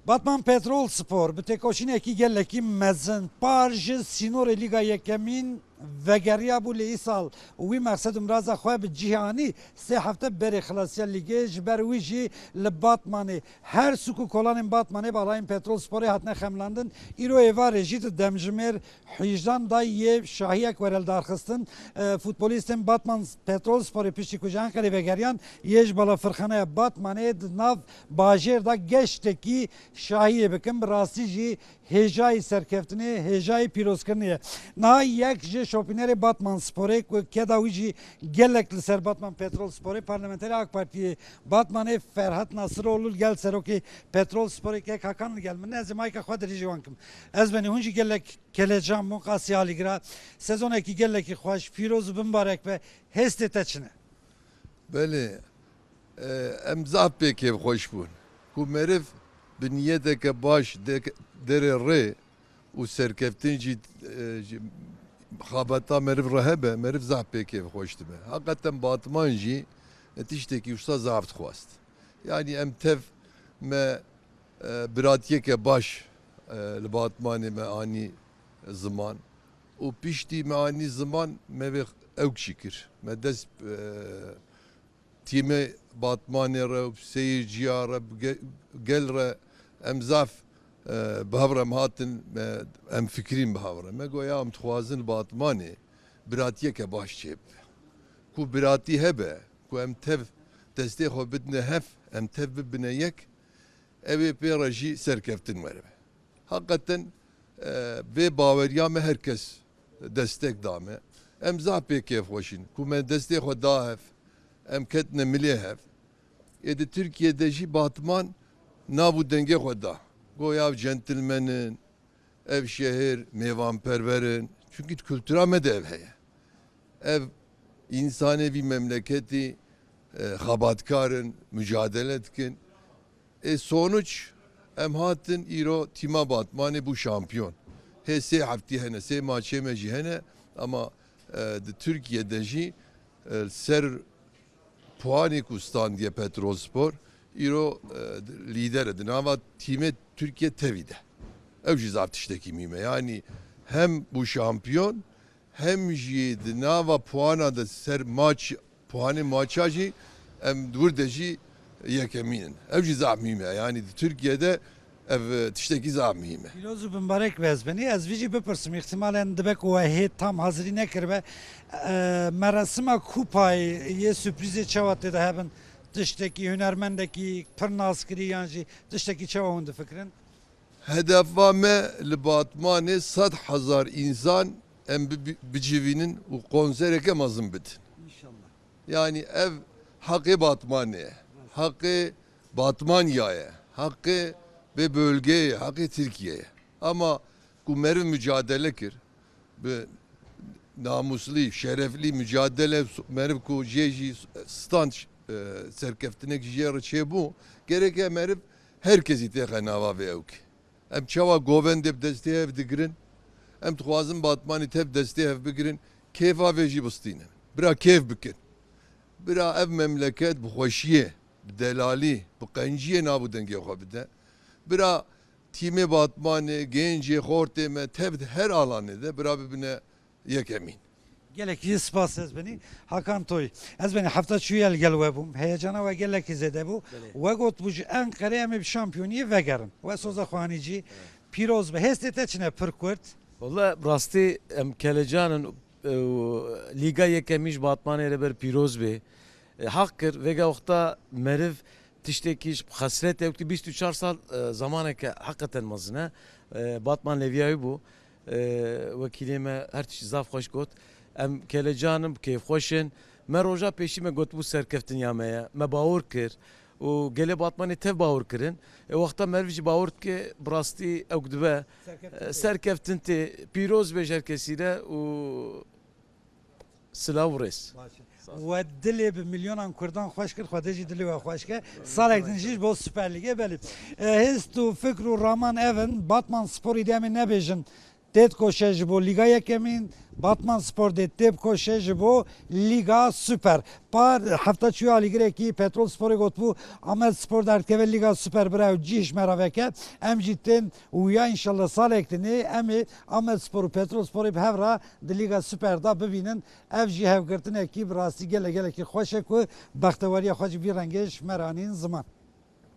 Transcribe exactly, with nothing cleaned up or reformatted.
Batman Petrol Spor bi têkoşînekî gelekî mezin par ji sînorê Lîga Yekemîn vegeriyabû, lê îsal wî mexsed û miraza xwe bi cihê anî. Sê hefte berê xilasiya lîgê, ji ber wî jî li Batmanê her sûk û kolanên Batmanê bi alayên Petrol Sporê hatine xemilandin. Îro êvarê jî di demjimêr hîjdan da yê şahiyek were lidarxistin. E, futbolîstên Batman Petrol Sporê piştî ku ji Enqerê vegeriyan, yê ji balafirxaneya Batmanê di nav bajêr de geştekî şahiyê bikin. Bi rastî jî hêjayî serkeftinê, hêjayî pîrozkirinê ye. Niha yek ji şopînerê Batman Sporê ku keda wî jî gelek li ser Batman Petrol Sporê, parlamenterê AK Partiyê Batmanê Ferhat Nasiroğlu li gel serokê Petrol Sporê kek Hakan li gel min. Ez ê mayka xwe dirêjî wan kim. Ez benî hûn jî gelek kelecan bûn, qasî alîgira. Sezonekî gelekî xweş, pîroz û bimbarek be. Hêstê te çi ne? Belê, e, em zaf pê kêfxweş bûn. Ku meriv bi niyeteke baş de-, derê rê û serkeftin jî, e, ji xabata meriv re hebe, meriv zaf pê kêfxweş dibe. Heqeten Batman jî, e, tiştekî wisa zaf dixwast. Yanî em tev me, e, biratiyeke baş, e, li Batmanê me anî ziman û piştî me anî ziman me vê ewk jî kir. Me dest, e, tîmê Batmanê re, seyirciya re, ge-, gel re em zaf, e, bi hev re em hatin, me, em fikirîn bi hev re. Me got ya em dixwazin li Batmanê biratiyeke baş çêbibe. Ku biratî hebe, ku em tev destê xwe bidine hev, em tev bibine yek, ew ê pê re jî serkeftin weribe. Heqeten, e, vê baweriya me her kes destek da me. Em zaf pê kêfxweş in ku me destê xwe da hev, em ketine milê hev. Ê di Tirkiyê de jî Batman nav û dengê xwe da. Got ya ev centilmen in, ev şehir mêvanperwer in. Çunkî di kultura me de ev heye. Ev însanê vî memleketî, e, xebatkar in, mucadele dikin. Ê sonuç, em hatin îro tîma Batmanê bû şampiyon. Hê sê heftî hene, sê maçê me jî hene, ama, e, di Tirkiye de jî, e, ser puanê ku standiye Petrolspor, îro, e, lîder e. Di nava tîmê Tirkiye tevî de. Ew jî zaf tiştekî mîme. Yanî hem bû şampiyon, hem jî di nava puana de ser maç, puanê maça jî em di wir de jî yekemîn in. Ev jî zaf muhîm e. Yanî di Tirkiye de ev, e, tiştekî zaf muhîm e. Pîroz û bimbarek be ez benî. Ez vî jî bipirsim. Îhtimalen dibe ku we hê tam hazirî nekiribe. E, merasima kupayê yê sürprîzê çawa tê de hebin? Tiştekî hunermendekî pir naskirî yan jî tiştekî çawa hûn difikirin? Hedefa me li Batmanê sed hezar însan em bi-, bi-, bicivînin û konsereke mezin bidin. Înşallah. Yanî ev heqê Batmanê ye. Heqê Batmanya ye. Heqê vê bölgeyê ye. Heqê Tirkiyeyê ye. Ama ku meriv mücadele kir, bi namuslî, şereflî mücadele, meriv ku jê jî stand, e, serkeftinek jê re çêbû, gereke meriv her kesî têxe nava vê ewkê. Em çawa govendê bi destê hev digirin, em dixwazin Batmanî tev destê hev bigirin, kêfa vê jî bistînin. Bira kêf bikin. Bira ev memleket bi xweşiyê, bi delalî, bi qenciyê nav û dengê xwe bide. Bira tîmê Batmanê, gencê, xortê me tev di her alanê de bira bibine yekemîn. Gelekî spas ez benî. Hakan Toy, ez benî hefta çûye li gel we bûm. Heyecana we gelekî zêde bû. Belê. We got bû ji Enqerê em ê bi şampiyoniyê vegerin. We soza xwe anî cî. Evet. Pîroz be. Hêstê te çi ne pir kurt? Walla rastî em kelecan in, e, û Lîga Yekemî ji Batmanê re ber pîroz bê. E, haq kir, vêga wexta meriv tiştekî ji xesretê, wekî bîst û çar sal, e, zamaneke heqeten mezin e. E, Batman Leviyayî bû. E, wekîlê me her tiştî zaf xweş got. Em kelecan in, kêfxweş in. Me roja pêşî me gotibû serkeftin ya me ye. Me bawer kir. Û gelê Batmanê tev bawer kirin. E, wexta meriv jî bawer dike, bi rastî ewk dibe. Serkeftin E, tê. Serkeftin tê. Pîroz bêje her kesî re û Silav û rêz. Baş e. Sağ ol. We dilê bi milyonan Kurdan xweş kir, Xwedê jî dilê we xweş ke. Salek din jî ji bo Süper Lîgê belê. E, hêst û fikr û raman ev in, Batman Sporî de em ê nebêjin. Têt koşe ji bo Lîga Yekemîn, Batman Spor dê têb koşe ji bo Lîga Super. Par hefta çûye alîgirekî Petrol Sporê gotibû, Amed Spor derdikeve Lîga Super bira ew cî ji me re veke. Em jî tên û ya înşallah salek dinê em ê Amed Spor û Petrol Sporê bi hev re di Lîga Super de bibînin. Ev jî hevgirtinekî bi rastî gelek gelekî xweş e ku bextewariya xwe jî vî rengê ji me re anîn ziman.